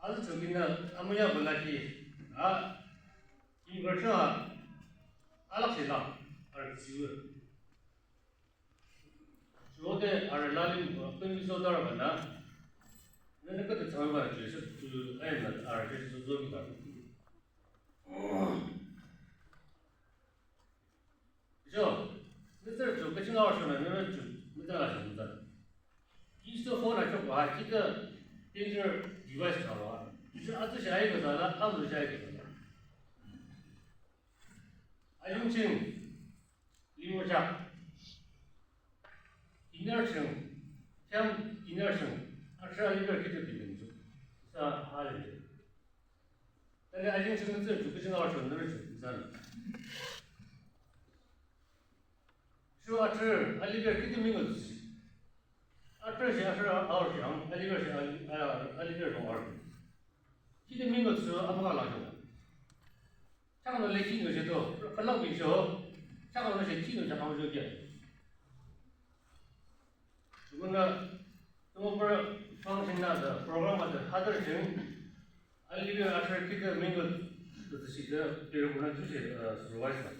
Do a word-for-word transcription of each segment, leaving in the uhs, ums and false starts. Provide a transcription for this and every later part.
Azü chokinü amüya bala ki, a, ki version a, alak shi la, arü tsiu. Jode arü lalim bu, pemi so dar bana. Nene kete chang ba, jese tu, ayna, arü jese so so ki ba. Yo, nüther ju kaching awar shona, nüther ju, nüther la shona, nüther. Isto phone a chok wa, kita danger device ka wa. Isto atu shai ka zala, amu shai ka zala. Ayung ching, limo chak. Inner ching, kyam inner ching, asra liver kita bilin ju. Sa halin ju. Tale ajing ching tsü ju kaching awar chon nüri chon zan. Shu atri, aliber kiti mingo tsi. Atri shi atri awar shi ang, aliber shi ali-, a-, aliber rong awar. Kiti mingo tsi amaka la chon. Chang no le kino shi to, kalak bi cho. Chang no shi kino chang awar cho kya. Jumana, tumo pra function na da, program da, hadar jing, alibe asher kida mingle da, da si da, pero kuna tu si, uh, supervise na.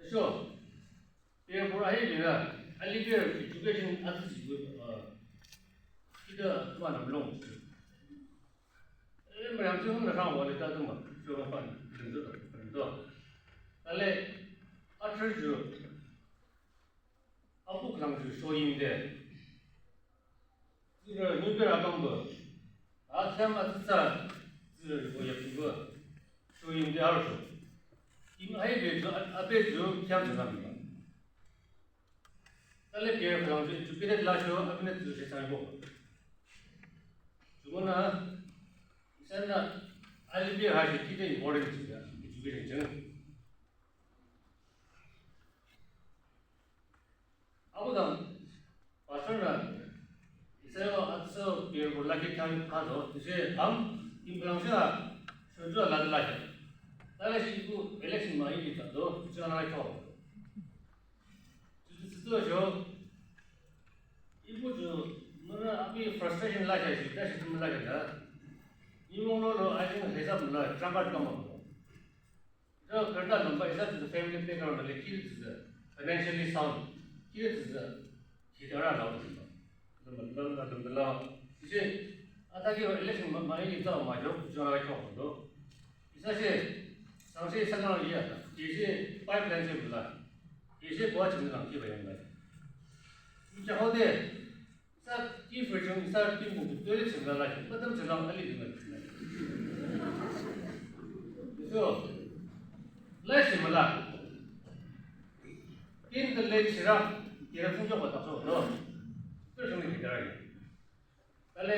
So, pero pura hi bina, alibe education at si, uh, kida tuan long. Eh, mrang tu hum na sang wa le ta tu ma, so ma pan, lim tu, lim tu. Ale, asher ju, Abu khülang ju shoyim de. Zira nyuber akang bu. Atsam atsatsa zira yu bo yapung bu. Shoyim de arjo. Im ai be ju, a-, abe ju kyam ju nam ba. Tale bier khülang ju educated la sho, abine ju she sang bo. Jumona, isan na, alibe ha shi kide important ju ya, education jeng. Abu dang, pastor na, isa yo atso pir bu laki kang kado, tuse am, im pulang sila, shonjo la la ya. Tala shi ibu election ma ini kado, tuse ana kyo. Tuse tuse jo, ibu jo, mara abi frustration la ya shi, ta shi tum la ya da. Imong lo lo, I think, hesab la, trampa kama. Ito, kerta number isa to the family background, like, kid is the financially sound, kid is the, kid ara lao, number, number, number lao. Ise, ata ki election ma, ma, ini tao ma, jo, jo, ara ko, do. Isa se, sang se, sang na iya, ise, pipeline se bula, ise, buat se lang, ki bayang lai. Ise, hode, Isa ki version, isa ki movie, toilet chimla la, madam chimla ali dun la. So, la chimla. Kin the late chira, kira phung jok ta so, no. Toilet chimla kira. Ale,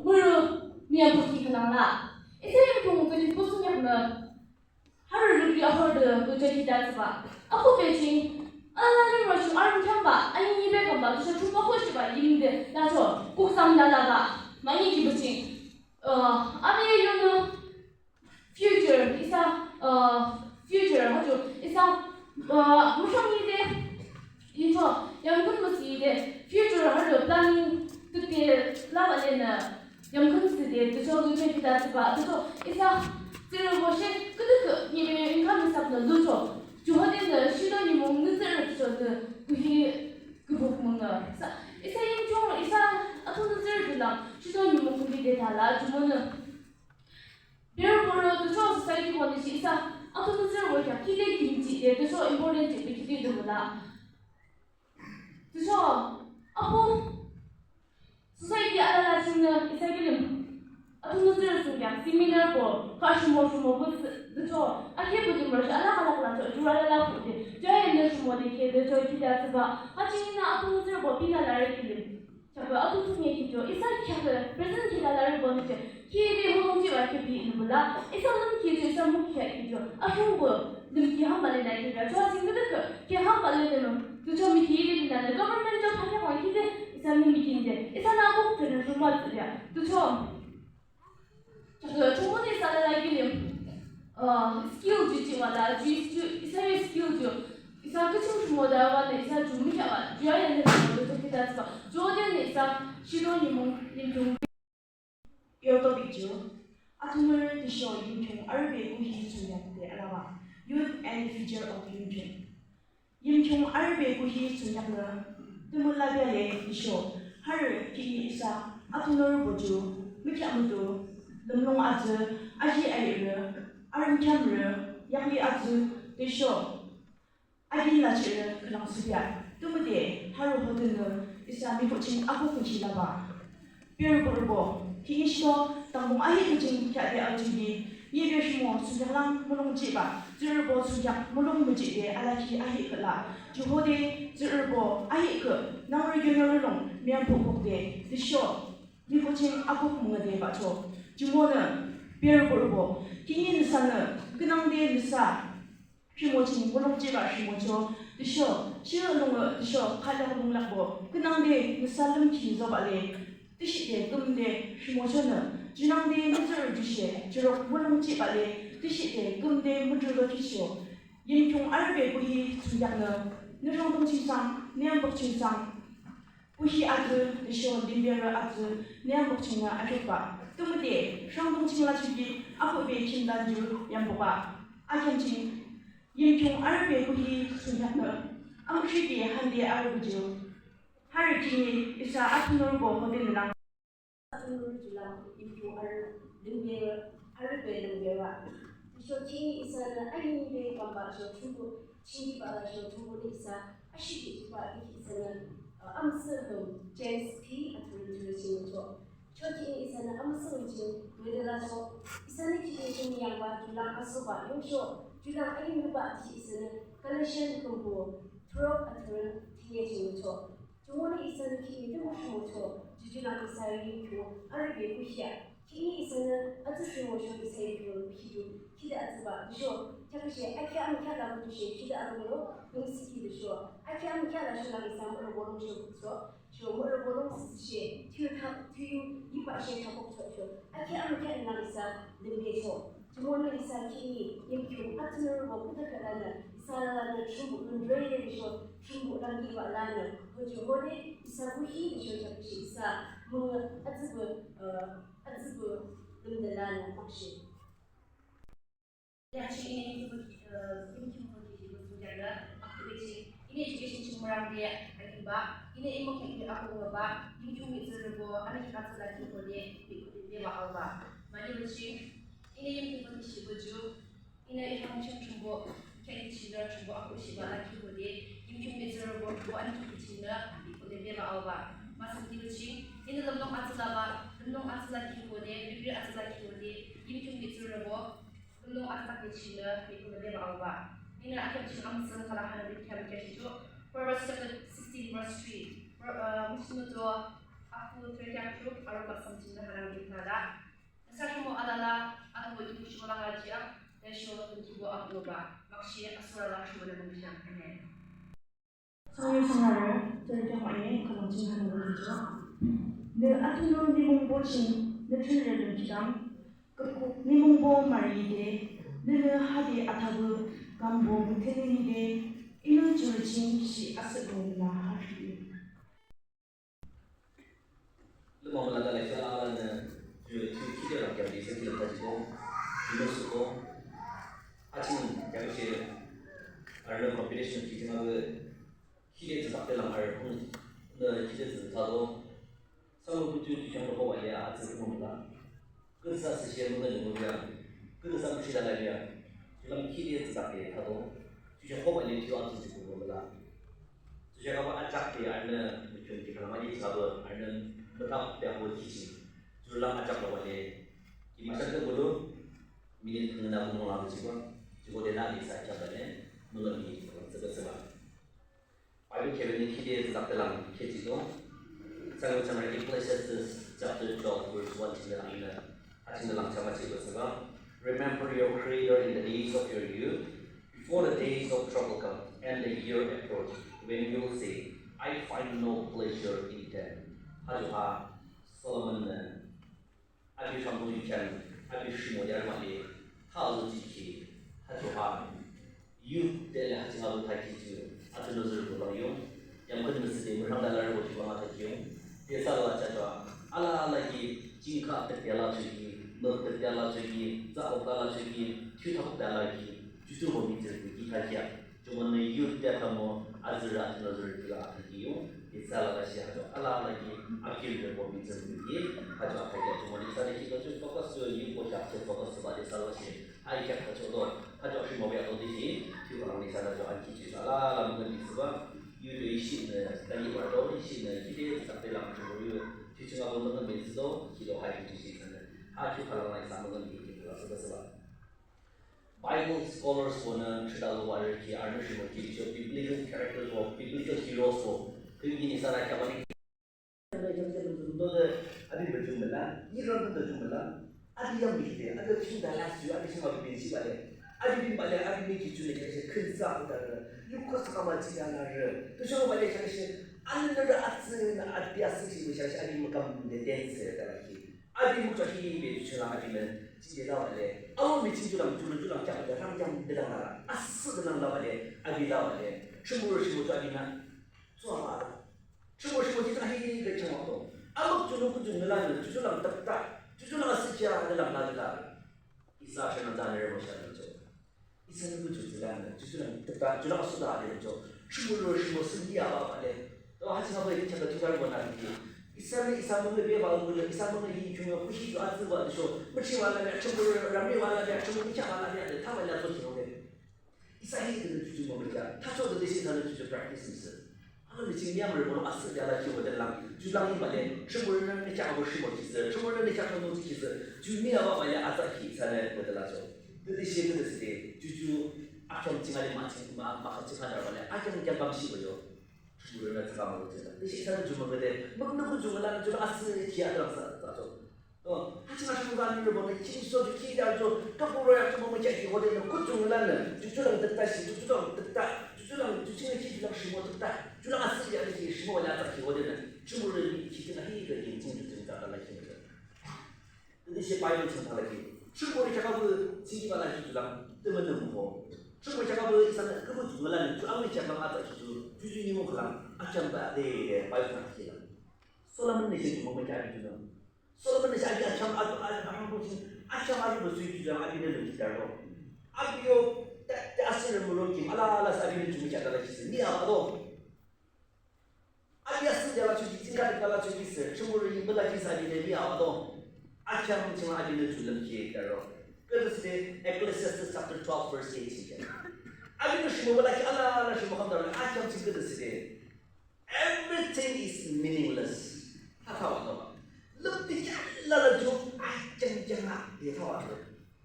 Mürü miyambuki künangla. Isa Yimkhiung twenty-four süngyaknü. Harü rükri ahorü tüjü khita thsübah. Akhuhbe ching. Alala limro ching arung khyamba. Aninibe kamba. Tüsho thumba khoshiba yimde. Lacho. Kuksam lalaba. Mani kibuching. Uh, abe yunü. Future, isa, uh, future, ha ju, isa, uh, mushong ide, ito, yamkhün müsüh ide, future, ha ju, planning, tüte, laba lenü, yamkhün müsüh ide, tüsho, lucho, kita, tiba, tüsho, isa, zero boshe, küdükü, nibe, income, isa, na, lucho, ju, hode, na, shido, nimung, nüzü, tüsho, nü, kuhi, kübuk, mung, na, isa, isa, yimchung, isa, atü, nüzü, tülang, shido, nimung, kuhi, de, tala, ju, mung, na, Berübo tüsho society bonü shi isa, atü nüzürübo kheak kide kimchi de tüsho important de kide de la. Tüsho, apu, society alala chingnü isa kilim. Atü nüzürü sü kheak similar bo, ka shimo shimo bo tüsho, akhe bo de mürü shi alak alak la tüsho, jura alala bo de, jaya nü shimo de khe tüsho kide atsüba, ha chingnü atü nüzürübo pina lare kilim. Chakü atü thsungkheak kicho, isa kheakü, present kheak larübo nüche, kide mulongjiba kheak binü bula, isa lümkhi cho, isa mükheak kicho, ashungbo, lümkhi hamba le nai kheak, chua sing küdükü, kheak hamba le nü, tücho mükhi le nü, government job ha kheak wa kide, isa lümkhi de, isa na kok tene ruma tüya, tücho. Chakü, chungo de isa la kilim, uh, skill ju chi wala, ju, ju, isa yo skill ju, isa küchung chungo da wala, isa ju mi khewa, ju ya ne chungo de toki da tsa, ju de ne isa, shido nimung, nimung. Yo topic ju, atümürü tüsho Yimkhiung arübe kuhi chungyakde alaba, Youth and the Future of Yimkhiung. Yimkhiung arübe kuhi chungyaknü, tümü labeale tüsho, harü khihni isa, atünürübo ju, mükheahmudu, lümlung atsü, aji airü, arümkheamrü, yakli atsü, tüsho, akin lachirü, khülang sübea, tümüde, harü hodenü, isa miko ching ako kuhi laba. Berübo rübo, khihni shido, tangbung ahi kuching kheahde ajugi, nibe shimo, süngyaklang, mulongjiba, tsürübo, süngyak, mulong müjide, alakhi ahi khala, ju hode, tsürübo, ahi kü, nangrü yunarü long, miyambo kokde, tüsho, miko ching akok müngüde bacho, jumonü, berübo rübo, khihni nüsanü, künangde nüsa, Rhimoching mulongjiba rhimocho, tüsho, shirü lungü, tüsho, khalyak lunglakbo, künangde, nüsa lümkhi zobale, tüshide, kümde, rhimochonü, junangde, mütsürü jushe, jurok mulongjibale, tüshide, kümde, mütsürü lokhisho, Yimkhiung arübe kuhi thsungkheaknü, nü rhangdung chingsang, nü yambuk chingsang, kuhi atsü, tüsho, limberü atsü, nü yambuk chingnü akhiukba, tümüde, rhangdung ching lachoki, akhuhbe khimdanju yambukba, akheam ching, Yimkhiung arübe kuhi thsungkheaknü, amüsühde hande arübuju. Harü khihni isa athunurübo hode nülang. Athunurü ju lang Yimkhiung arü limbe, arübe limbe wa. Tüsho khihni isanü ayimbe kambah sho thumbu, chingkibah la sho thumbu ni isa, ashibi jibah ni isanü, uh, amüsüh lung, James P. Athunurü ju ching cho. Choki isanü amüsüh ching, wedela so, isanü ki isanü yangba, julang asoba, yungsho, julang ayimba, ti isanü, Galatian kumbu, twelve athunurü, tiye ching cho. Jumoni isanü ki isanü mushu cho, jujulang isari yimkhiung, arübe kuhia. Ki isanü, atsü simo sho isari yimkhiung, kuhidu, kide atsüba, jusho, chakashe, aki amkhala jushe, kide arunglo, yungsiki jusho, aki amkhala shulang isam, oro bolung sho, so, Sho mürü bolung sisi she, tüyu ta, tüyu yipa she tapok to sho. Amükehnü isa limbecho. Jumonü isa khihni Yimkhiung atsührübo küdükhüh lanü isa lanü Thrünpuh lümdrede tüsho Thrünpuh lümkhiba lanü hoju hode isa kuhi tüsho chapshi isa mung atsübe, uh, atsübe lümde lanü makshe. Yachi ini Yimkhiung, uh, Yimkhiung khihni bu tujangla akübechi ini education ching mürangde akinba ini imo khihni aküngaba Yimkhiung mihtsürübo ani ki atsüla ki hode bi beba alba. Mani bechi ini Yimkhiung khihni bu ju Inü ihang ching Thrünpuh, kheakü chingnü Thrünpuh akhuhshihbah lakhi hode, Yimkhiung mihtsürübo Thrünpuh aniki chingnü bikule bebah aoba. Masang kilu ching, inü lümlung atsülabah, lümlung atsülakhi hode, bibri atsülakhi hode, Yimkhiung mihtsürübo lümlung atsülakhi chingnü bikule bebah aoba. Inü akhep ching amüsüh khala hanü bikhyam khyashicho, Proverbs chapter sixteen verse three. Pro-, uh, Mishnu to aku terkyak truk, aruk asam chingnü hanang bikhala. Nüsa Thrünpuh alala, ato ibu shimolang ajiang, tüsho lümkhibo abuba, makshe asürala Thrünpuhnü mungshang. Amen. Sorry, sorry, sorry, sorry, sorry, kalong ching hanang bikhala. Nü atunü nimungbo ching, nü thrünrü lümkhilang, kukuk nimungbo maride, nünü hade atabu, kambo müthenide, inü jurü ching shi asüh lung la hashi. Luma mala dala shala ala ne, ju ju khide la kya di sa kila ta jiko, ju lo suko. Achin kya shi, arne competition ki jing abe, khide tsakte lang ar, ne khide tsakta do. Sa lo bu ju ju jang lo ba ya, atsi ko mala. Künsa seshe münga nungkukya, künsa müshila laya, julang khide tsütake thado, jusha khoba le ju atsu jikukula. Jusha kaba ajakde arne müchung ki kama ye sabo arne mütap de ho kichi, julang ajak loba le, ki masha de bulu, minute ngana bulu la jiba, jibo de na di sa chaba le, münga mi jiba, jiba jiba. Bible kebeni khide tsaktelang khechido. Sangwe sangwe Ecclesiastes chapter twelve verse one chingde lang ina. Achingde lang chama chido sanga. Remember your Creator in the days of your youth, before the days of trouble come and the year approach when you will say, "I find no pleasure in them." Hajo ha Solomon ne Abi shangdong yu kyan, abi shimo yar mali, ha azo jiki, ha jo ha. Yu tele ha jing azo thaki ju, ato nozur ko lang yung. Yam kani nasi de murang dalar ko ju bang thaki yung. De sa lo acha jo. Ala ala ki, jingka tek de la ju ki, mek tek de la ju ki, za ok de la ju ki, tyu thak de la ki, ju ju bo mi je ki thaki ya. Jumonü youth de kamo azürü ato nozür kila athakhi yung, isa la la shi hajo ala ala ki akil de bo mi tsü ki, hajo athakhi jumonü isa de ki ko ju focus ju youth bo ja ke focus ba de sa la shi, ai kya hajo do, hajo shi mo ya do de shi, ki ko lang ni sa la jo an ki ju sa la la mo ni sa ba, youth de ishi ne, ta ni ba do ishi ne, ki de sa de la mo ju youth, ki ju ga bo mo ni sa do, ki do hai ki shi sa ne, ha ki ka la la sa mo ni ki la sa ba sa ba. Bible scholars bonü chida lo wari ki arnü shimo ki cho biblical characters or biblical heroes bo. Küngi ni sara kya bani. Abi bajung mela, ni ron bajung mela. Abi yang bi de, abi shin da last you, abi shin abi bin shi bale. Abi bin bale, abi mi ki chule ke shi kün sa ko da. Yu ko sa ma chi da na re. To sho bale ke shi. Ani na da atsi na abi asi shi shi abi mi kam de dance da la ki. Abi mukcha hi be ju chula abi men, chi de la le. Awo mi chi chula, chula, chula, chula, chula, chula, chula, chula, asi de la le, abi la le. Chumur chumur abi na. Chua la. Chumur chumur chi chula hi be chuma to. Awo chula ku chula la ne, chula tak tak. Chula asi cha de la la la. Isa shana da ne re mo sha de cho. Isa nü bu ju züla nü, ju züla nü, tüta, ju lang suda de jo. Shimuro, shimo süngi ya ba ba le. To ha chi ha ba yi cha ka ju zar ba na de. Isa nü, isa mung le be ba mung le, isa mung le yi chung yo, bu shi ju a zü ba de sho. Mu chi ba la de, shimuro, ram le ba la de, shimuro, mi cha ba la de, de, ta ba la zo chi ro de. Isa hi de ju ju mo me ja. Ta cho de shi na de ju ju practice mi sü. Ano mi ching yam re mo asü ya la ki wo de lang. Ju lang yi ba le, shimuro nü, mi cha ba shimo chi sü. Shimuro nü, mi cha ba mo chi sü. Ju mi ya ba ba le, a za ki, isa nü, wo de la cho. Tütüshe tütüshe de, juju, akyam ching ali ma ching, ma, ma ching ha darbale, akyam kyam bam shi bayo. Shimurü na tsaka mo ching. Tüshe isa na juma gede, mak na ku juma la, juma asi kia dram sa, sa to. To, ha ching ha shimurü ni rebo, na ching so ju ki da jo, ka puro ya chuma mo kia ki hode, na ku juma la na, juju lang tüta shi, juju lang tüta, juju lang, juju lang ki lang shimo tüta, juju lang asi ya ki shimo la ta ki hode na, shimurü ni ki na hi ga yin ching ju ching ta la ki hode. Tüshe Bible ching thalaki, Thrünpuh kheaküpü thsüba lakhi ju lang tümünü mükho. Thrünpuh kheaküpü isanü küpü ju mülanü ju amüi kheak lang atsü ju, ju ju nimung khülang akheamde de Bible ching thalaki lang. Solomonnü she ju mümükheah api ju lang. Solomonnü she api akheam a, a, akheam bu ching, akheam api bu sui ju lang api de lung ki daro. Api yo, ta, ta asürü mürü kim, ala, ala sa api de ju mükheah dala ki sü, ni a, ado. Api asüh dala choki, tsingkha dala choki sü, Thrünpuh yimba lakhi sü api de ni a, ado. Akheam ching api de ju lang ki daro. Küdüsüde, Ecclesiastes chapter twelve verse eight ching. Api de shimo lakhi, ala, ala shimo kham daro, akheam ching küdüsüde. Everything is meaningless. Ha thawa thawa. Lüpti kya la la ju, akheam kya nga, de thawa thawa.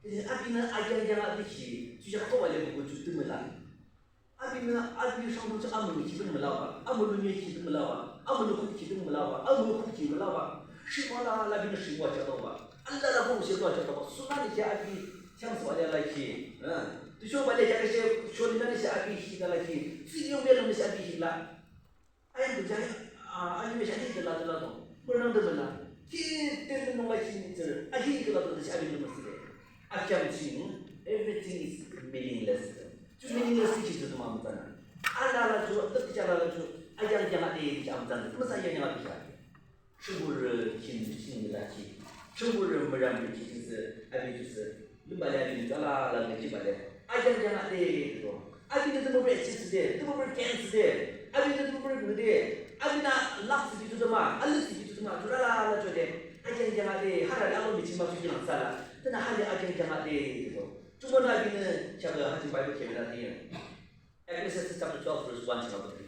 Tüshe apinü akheam kya nga de ki, ju ya thawa le bu ju tümüla. Apinü api shang ju amü ki tümüla ba, amü lu nye ki tümüla ba, amü lu khu ki tümüla ba, amü khu ki tümüla ba. Shimo la la apinü shimo cha thawa. Ala la bu she thawa cha thawa. Suna ni ki api, chang swa la la ki. Ha. Tu sho ba le kya ke she, sho ni na ni she api ki la la ki. Si yo me la ni she api ki la. Ayang kejai, ah, ayu me shadi kela kela to. Bernang de bela. Ki ten nung la ki ni ter. Ahi kela to de shadi de masile. Akheam ching, everything is meaningless. Ju meaningless ki ju ma mutana. Ala la ju, tek ja la la ju. Ayang yang ade ki am tan. Masa ayang yang ade ki. Thrünpuh kim ching la ki. Thrünpuh müram ki ching sü, abi ju sü. Lümba le abi ju ala la ki ba le. Ayang yang ade to. Abi de tümüpü ching sü de, tümüpü ken sü de. Abi de tümüpü ngü de. Abi na lak sü ki ju ma, alü sü ki ju ma, ju la la la ju de. Ayang yang ade, hara la lo mi ching ma ju ki lang sa la. Tena hali ayang yang ade to. Ju mo na abi ne, cha la ha ching Bible ke la de. Ecclesiastes chapter twelve verse one ching la de.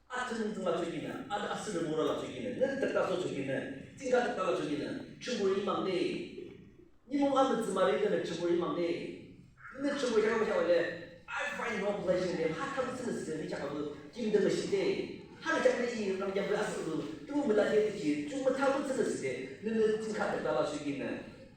Atümung tümung la chokine, a, asürü mura la chokine, nü tekta so chokine, tingka tekta la chokine, Thrünpuh imang de. Nimung amü tsümari de Thrünpuh imang de. Nü Thrünpuh kya kya wale, I find no pleasure in them. Ha thabu tsünü sü ni kya bu kim de shi de. Ha ni kya ne i ram kya bu asürü, tu mu la de ki, tu mu thabu tsünü sü de. Nü nü tingka tekta la chokine,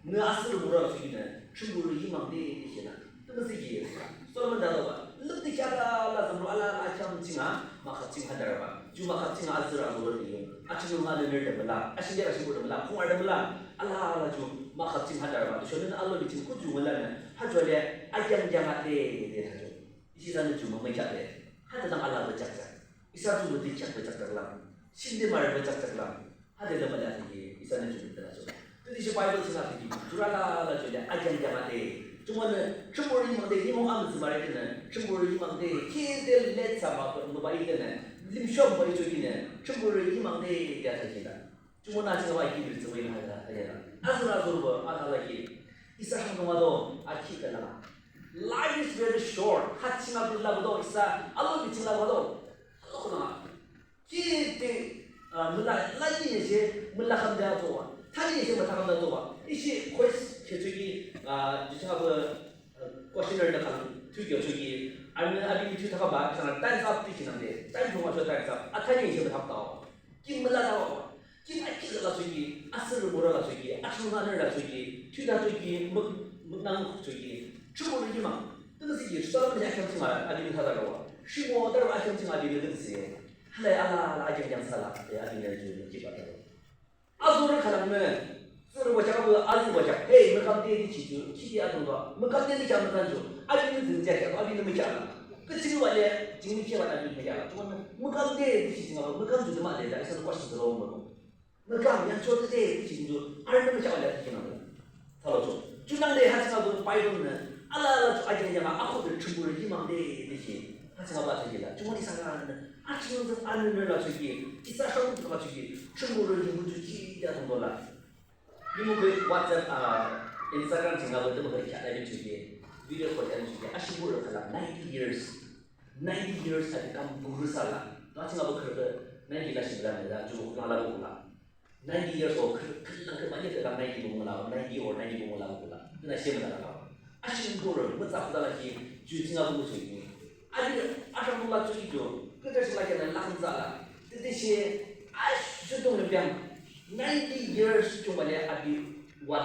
nü asürü mura la chokine, Thrünpuh imang de ki na. Tümütüsho ki, Solomon daloba, lüpti kya la la zümro ala la akheam ching a, makhap ching ha daraba. Ju makhap ching a azürü azürü ni yo. Achimung a nü nü de müla, ashinge ashinge de müla, khung a de müla. Ala la ju makhap ching ha daraba. Ju shonü alo ni ching ku ju müla nü. Ha ju le, ayang yang a de, de ha ju. Ishi sa nü ju mama kya de. Ha de lang ala bejak jak. Isa ju bejak bejak lang. Shinde mare bejak jak lang. Hade lama le atiki, isa ne chukita la chuk. Tütüshe Bible ching atiki, jurala la chule, akyang kyang ate. Jumonü, Thrünpuh ri mangde, nimung amütsü mare tene, Thrünpuh ri mangde, kide le tsama, maba itene, limshom ba icho kine, Thrünpuh ri mangde, de atiki la. Jumonü ching aba iki ri tsüwe na hada, hada la. Azra zorbo, ala la ki. Isa hangdong ado, aki kala. Life is very short. Ha ching abu la bodo, isa, alo bi ching la bodo. Alo kona. Ki te, ah, müla, la ni ye she, müla kam da to wa. Ta ni ye she, müta kam da to wa. Ishi quiz ke to ki, ah, ju cha ba, ah, questionnaire na kam, tu kyo to ki. An, abi tu ta ba, sa time's up ti ki nam de. Time to wa, time's up. A ta ni ye she, müta kam da wa. Ki müla da wa. Ki a ki la to ki, a sir mo la to ki, a chuna na la to ki, tu da to ki, mük, mük nang to ki. Chu mo ni ma. Tu si ki, sa la ni a kam chuma, abi ta da wa. Shi mo da wa a kam chuma, abi ni si. Hala, hala, hala, akyang kyang sala, e, abi ne ju, ki ba ta. Azürü khalang ne, zürü bachak, abu, azürü bachak, hey, mükam te di chi ju, ki di azürü ba, mükam te di cha mükam ju, abi ne zin ja, abi ne mükam la. Ke chi ba le, jing ni ki ba abi mükam la. Tuma mükam te di chi jing ba, mükam ju ma le, da, isa question de lo mo. Mükam, yang cho te di chi ju, abi ne mükam la, di ki na. Thalo cho. Junangde ha ching abu Bible ne, ala ala cho akyang kyang a, ako de Thrünpuh ri mang de de ki. Ha ching aba de ki la. Jumonü isa la ne, a ching de a ne ne la cho ki. Isa shang de la cho ki. Thrünpuh ri mu cho ki ya dong do la. Ni mu ke WhatsApp, ah, Instagram ching abu de mu ke kya de cho ki. Video call de cho ki. A shi mu ri kala ninety years. Ninety years a kam bu ri sa la. Na ching abu ke ninety la shi la ne la, ju la la bu la. Ninety years old, kü-, kü-, kü-, manye kü-, ninety bu mula, ninety or ninety bu mula bu la. Kü na shemüla la. Ashin dora, mütsa kuda la ki, ju tinga bu musu ki. Ani, asha bu la ju ki ju, kü ta shi la ki na la khansa la. Tete shi, ashu dong le biang. Ninety years ju male abi wa.